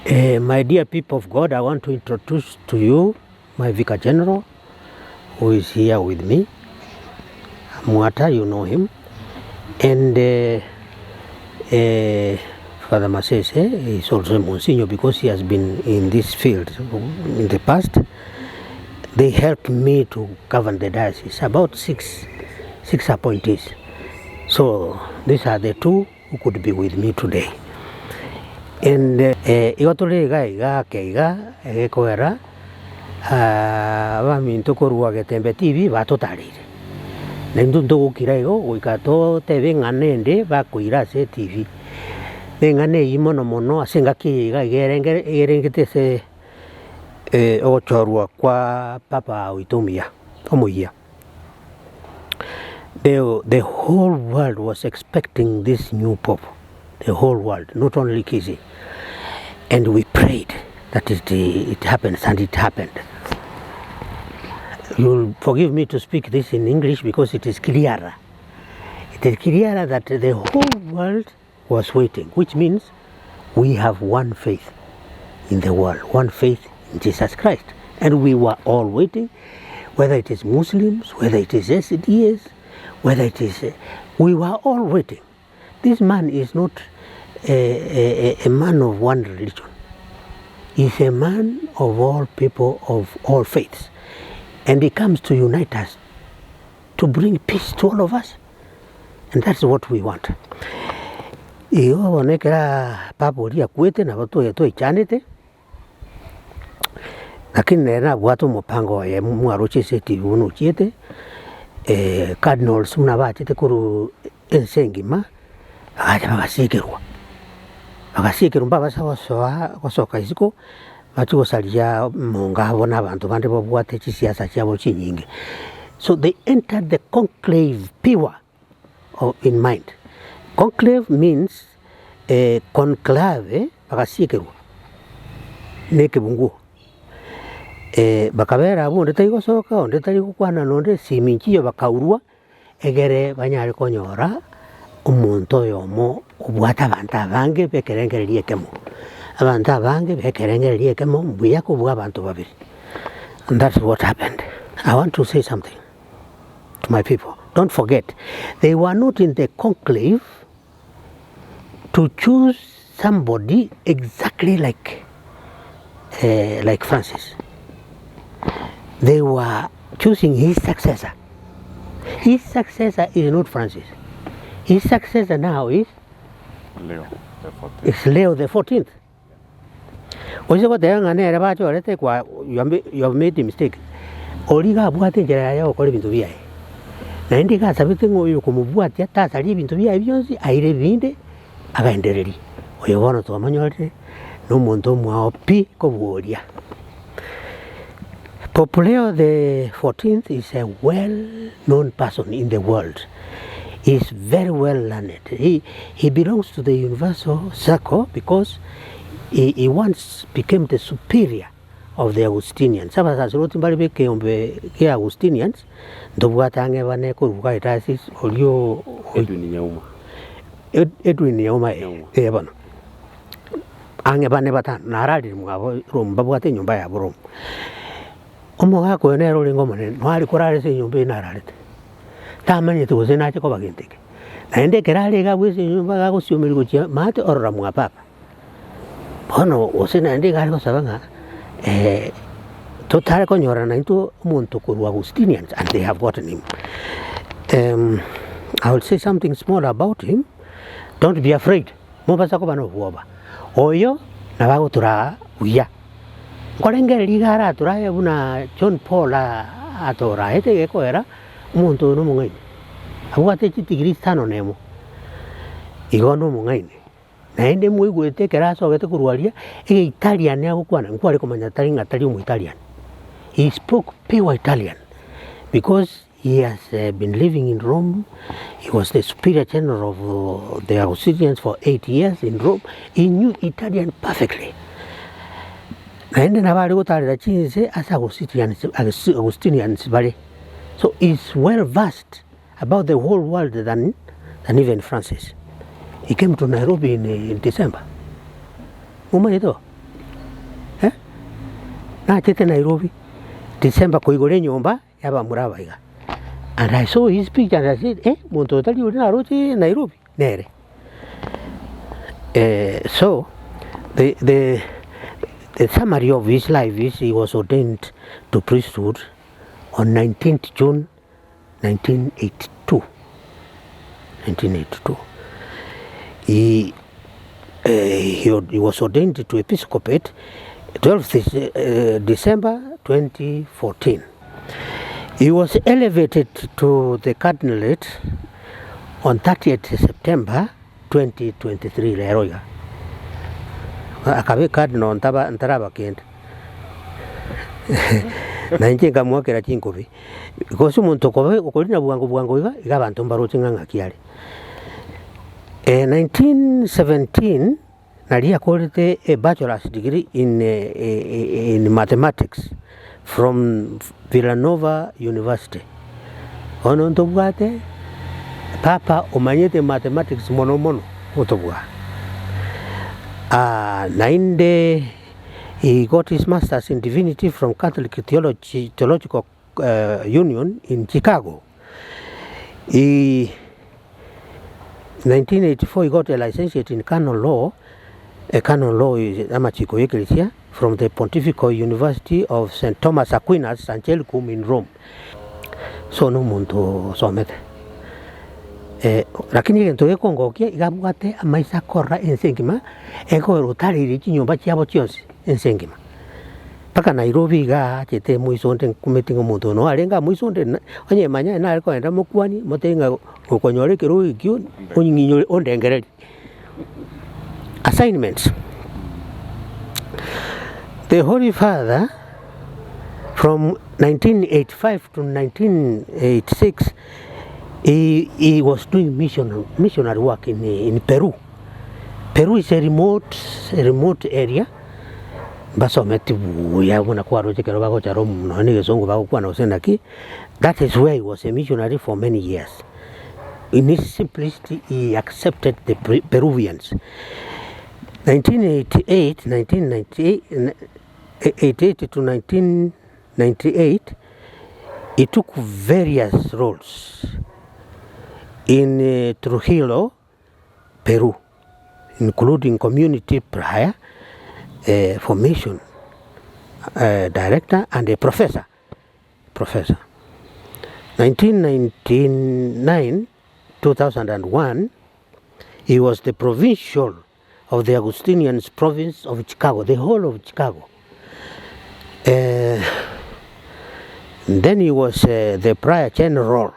My dear people of God, I want to introduce to you my Vicar General who is here with me. Mwata, you know him. And uh, uh, Father Masese is also a Monsignor because he has been in this field in the past. They helped me to govern the diocese, about six, six appointees. So these are the two who could be with me today. And eh, igo tore iga iga ake iga egekoera ah, abaminto korwa Getembe TV batotareire. Na intwe ntogokira igo goika totebe eng'ana ende bakoira ase etv. Na eng'ana eyio mono mono ase engaki eye iga iga erenge erengete ase ogochorwa kwa papa oito omuya omoyia. The the whole world was expecting this new pope, the whole world, not only Kisii. And we prayed that it, it happens, and it happened. You'll forgive me to speak this in English because it is clearer. It is clearer that the whole world was waiting, which means we have one faith in the world, one faith in Jesus Christ. And we were all waiting, whether it is Muslims, whether it is SDAs, whether it is, we were all waiting. This man is not a, a, a man of one religion. He's a man of all people of all faiths. And he comes to unite us, to bring peace to all of us. And that's what we want. Igo bono ekera papa oria akwete nabo twaye twaichanete, lakini nere nabwate omopango oye mwaroche ase etibi buna ochiete, cardinals buna bachete korwa ense engima, bagacha bagasikerwa, bagasikerwa mbabasa gosoa gosoka isiko, bachie gosaria omonga abo na abanto bande babwate chisiasa chiabo chinyinge. So they entered the conclave pure in mind. Conclave means conclave bagasiekerwa na ekebunguo. Bakabera abwo onde tari gosoka, onde tari gokwana na onde, esimi nchiyo bakaurwa. Egere banyare konyora omonto oyomo obwate abanto abange b'ekerengererio ekemo. Abanto abange b'ekerengererio ekemo mbuya kobua abanto babere. And that's what happened. I want to say something to my people. Don't forget, they were not in the conclave to choose somebody exactly like, uh, like Francis. They were choosing his successor. His successor is not Francis. His successor now is Leo the 14th. Is Leo the 14th. Oise goteba ng'a nere bachorete kwa you have you have made a mistake, oria iga abwate enchera yaye ya gokora ebinto biaye. Naende iga asabete ng'a oyo okomobwatia tasaria ebinto biaye bionsi aire ebinde agaendererie. Oyo bono twamonyorire na omonto omwao pi kobua oria. Pope Leo the 14th is a well known person in the world. He is very well learned. He, he belongs to the universal circle because he, he once became the superior of the Augustinians. Abasaserdoti mbare b'ekeombe kia Augustinians, ntobwate ang'e bane korwa Bugari Diocese, oria o- Edwin Nyauma. Ed- Edwin Nyauma, eh, Nyauma. eh, bono. Ang'e bane batano, nararire mwabo Rome, mbabwate enyomba yabo Rome. Omogaka oyo nere orenge omonene, noare korara ase enyomba eyio nararete, tamanyeti gose nache koba gento eke. Naende ekero are iga abwo ase enyomba iga agosiomeria gochia maate orora mwa papa. Bono gose naende iga are gosaba ng'a totare konyorana naintwe omonto korwa Augustinians and they have gotten him. I will say something small about him, don't be afraid. Mobasa koba nobwoba, oyo nabo agotoraa buya. Nkorengereria iga aratorae buna John Paul atoraete gekoera, omonto oyo nomong'aini, abwate chitigiri isano na emo, igo nomong'aini. Naende moigwete ekero asogete korwa aria, egeitalian agokwana, nkware komanya tari ng'a tari omoitalian. He spoke pure Italian because. He has been living in Rome, he was the superior general of the Augustinians for 8 years in Rome, he knew Italian perfectly. Naende nabo are gotarera chinse ase Augustinians, Augustinians bare. So he's well versed about the whole world than, than even Francis. He came to Nairobi in, in December. Momanyete bo? Nachete Nairobi, December koigora enyomba ya abamura aba iga, and I saw his picture and I said eh, monto oyo tari oria naroche Nairobi, nere. So the the the summary of his life is he was ordained to priesthood on 19th June 1982, 1982. He, he, he was ordained to episcopate 12th December 2014. He was elevated to the cardinalate on 30th September 2023 rero iga. Akaba ecardinal ntaba ntaraba kende. Na inche nkamoakera chinkobi, gose omonto okoba okorina bwango bwango iga, iga abanto mbaroche ng'a ng'aki are. 1917 naria akorete a bachelor's degree in in mathematics from Villanova University. Bono ntobwate papa omanyete mathematics mono mono gotobua. Naende he got his masters in divinity from Catholic Theology Theological Union in Chicago. He 1984 he got a licentiate in canon law, a canon law is amachiko ya ekeresia from the Pontifical University of St Thomas Aquinas Angelicum in Rome. So na omonto osomete lakini egento gekongokia iga abwate amaiso akorora ense engima, ekogera otareire chinyomba chiabo chionsi ense engima. Mpaka Nairobi igaa achete moiso onde nkumeti ng'a omonto oyo noo arenge aa moiso onde na onye manya nare kogenda mokwanie motebie ng'a gokonyora ekerogo ekio onying'inyore ondengererie. Assignments, The Holy Father from 1985 to 1986 he, he was doing mission, missionary work in, in Peru. Peru is a remote, a remote area Mbasometi buya buna kwaroche ekero bagocha Rome nonya na egesongo bagokwana gose naki, that is where he was a missionary for many years. In his simplicity he accepted the Peruvians. 1988, 1998, 88 to 1998 he took various roles in Trujillo Peru, including community prayer, formation director and a professor, professor. 1999 2001 he was the provincial of the Augustinians province of Chicago, the whole of Chicago. Then he was the prior general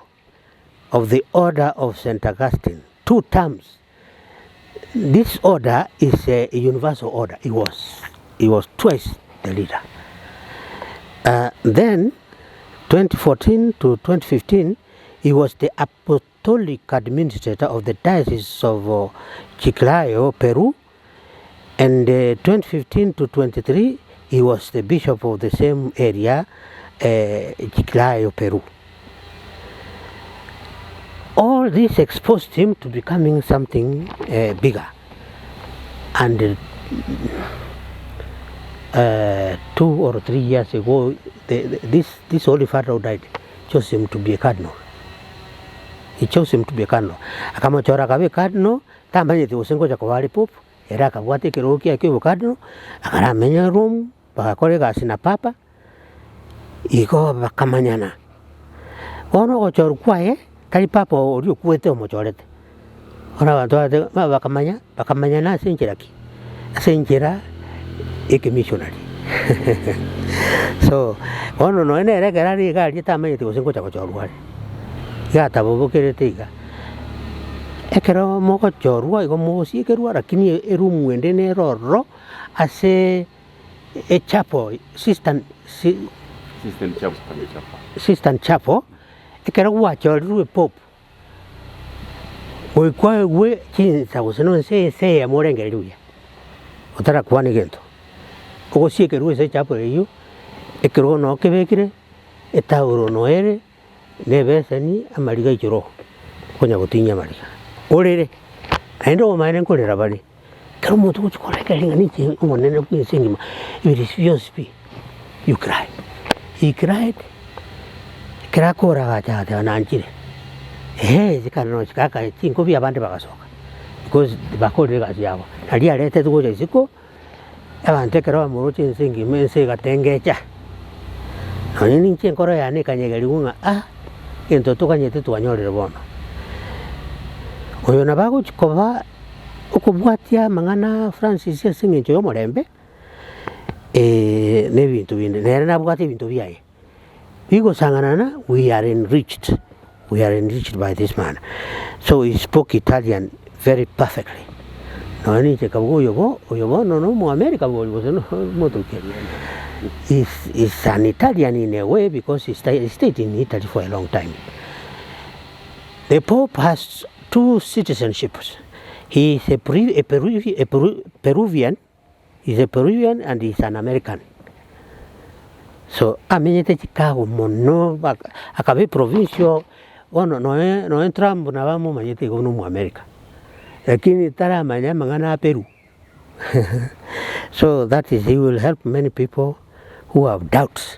of the Order of St. Augustine, two terms. This order is a universal order. He was, he was twice the leader. Then 2014 to 2015 he was the apostolic administrator of the diocese of Chiclayo, Peru, and 2015 to 23 he was the bishop of the same area, Chiclayo, Peru. All this exposed him to becoming something bigger and 2 or 3 years ago the, this, this Holy Father who died chose him to be a cardinal. He chose him to be a cardinal. Akamochora akabe cardinal, tamanyeti gose ngocha koba are pope, ere akabwata ekerogo kiaye kia obocardinal, akaramenya Rome, bagakora egasi na papa, Igo bakamanyana. Bono ogochorwa kwaye, tari papa oria okwete omochorete. Bono abanto bagotebi ng'a bakamanya, bakamanyana ase enchera ki? Ase enchera ya ekemissionary. So, bono nonye nere ekero are iga aria tamanyeti gose ngocha gochorwa are, iga atabobokerete iga. Ekero mogochorwa igo mogosiekerwa lakini eroom ende nere ororo ase. Echapel, Sistan Sistine Chapel. Sistine Chapel, ekero gwachorirwe Pope, goika oegwe chinsa gose na ense ense eyemo orengererie buya, otarakwana egento. Ogosiekerwa ase echapel eywo, ekerogo noo kebekire, etauro noo ere. Na ebeseni amariga aichore oo, okonya gotinyia amariga, orere, naende obomaene nkorera bare, ekero omonto ogochia korekereria ng'a ninche omonene bw'ense engima, ebirisi bionsi pi, You cry. He cried, ekero akora agacha agateba nanchire, eeh chikano chikaka chinkobi abande bagasoka because bakorire egasi yabo. Naria aretetwe gocha isiko, abanto ekero bamoroche ense engima ense egatengecha, nonye ninche enkoro yane ekanyegerigwa ng'a ah, egento toganyete twanyorire bono. Oyo nabo agochi koba okobwatia amang'ana Francis ase eng'encho ya omorembe. na ebinto binde, nere nabwate ebinto biaye, bigosang'anana we are enriched, we are enriched by this man. So he spoke Italian very perfectly, nonya ninche nkabuga oyo bo oyo bono na omoamerika bori gose na omonto ki? Is is an Italian in a way because he sta he stayed in Italy for a long time. The Pope has two citizenships, he is a pre a Peru a Peru Peruvian He's a Peruvian and he's an American. So amenyete Chicago mono baka akaba eprovincial bono noe noe Trump nabo amomanyete igo buna omoamerica, lakini taramanya amang'ana a Peru so that is he will help many people who have doubts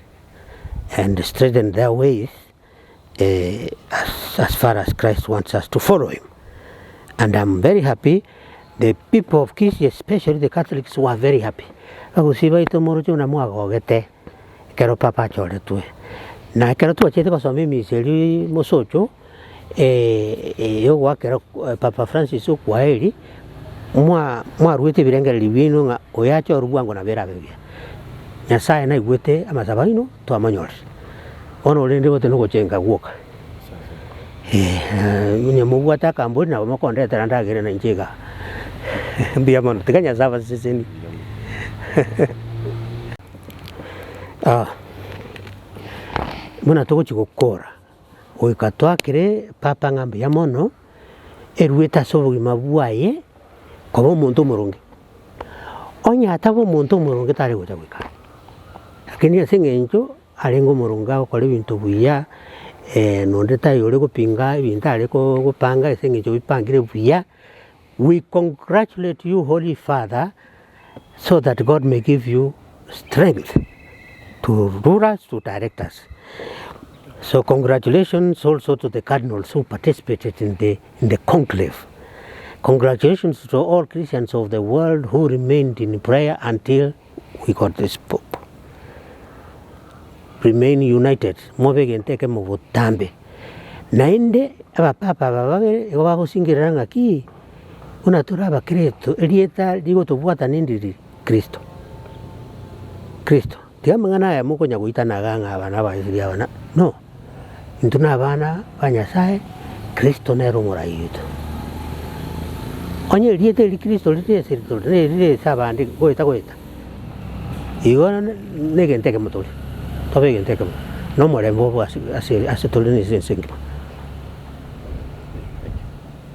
and straighten their ways as, as far as Christ wants us to follow him. And I'm very happy the people of Kisii especially the Catholics were very happy. Abagusii baito moroche buna mwagogete ekero papa achoretwe. Na ekero twachete gosoma emisa eria mosocho yogoakera Papa Francis okwaeri, mwa mwaruete ebirengererio biaino ng'a oyo achorwe bwango nabo erabe buya. Nyasaye naigwete amasabo aino, twamonyorire. Bono rende gote nogochenga gwoka, onye mobwate akambori nabo mokondetera ndagere na inche igaa. Mbuya mono, tiga Nyasaye abasesenie. Buna togochia gokora, goika twakere papa ng'a mbuya mono, eruete ase obogima bwaye, koba omonto omoronge. Onye ataba omonto omoronge tare gocha goika aa. Lakini ase eng'encho arenge omoronge agokora ebinto buya, nonde taiyo ore gopinga ebinto are ko gopanga ase eng'encho bipangire buya, we congratulate you holy father so that God may give you strength to rule us, to direct us. So congratulations also to the cardinals who participated in the, in the conclave. Congratulations to all Christians of the world who remained in prayer until we got this pope. Remain united, mobe egento ekemo botambe. Naende abapapa aba babere igo bagosingerera ng'aki, buna tore abakristo, erieta rigotobwata nindiri? Kristo. Kristo. Tiga amang'ana aya mokonya goitana iga ng'a aba nabaisiri aba na no. Intwe na abana ba Nyasaye, Kristo nere omorai oito. Onye erieta eri Kristo rire ase rire rire ase abande goeta goeta, igo na egento ekemo tore, tobe egento ekemo, na omorembe obe ase ase ase tore na ase ense engima.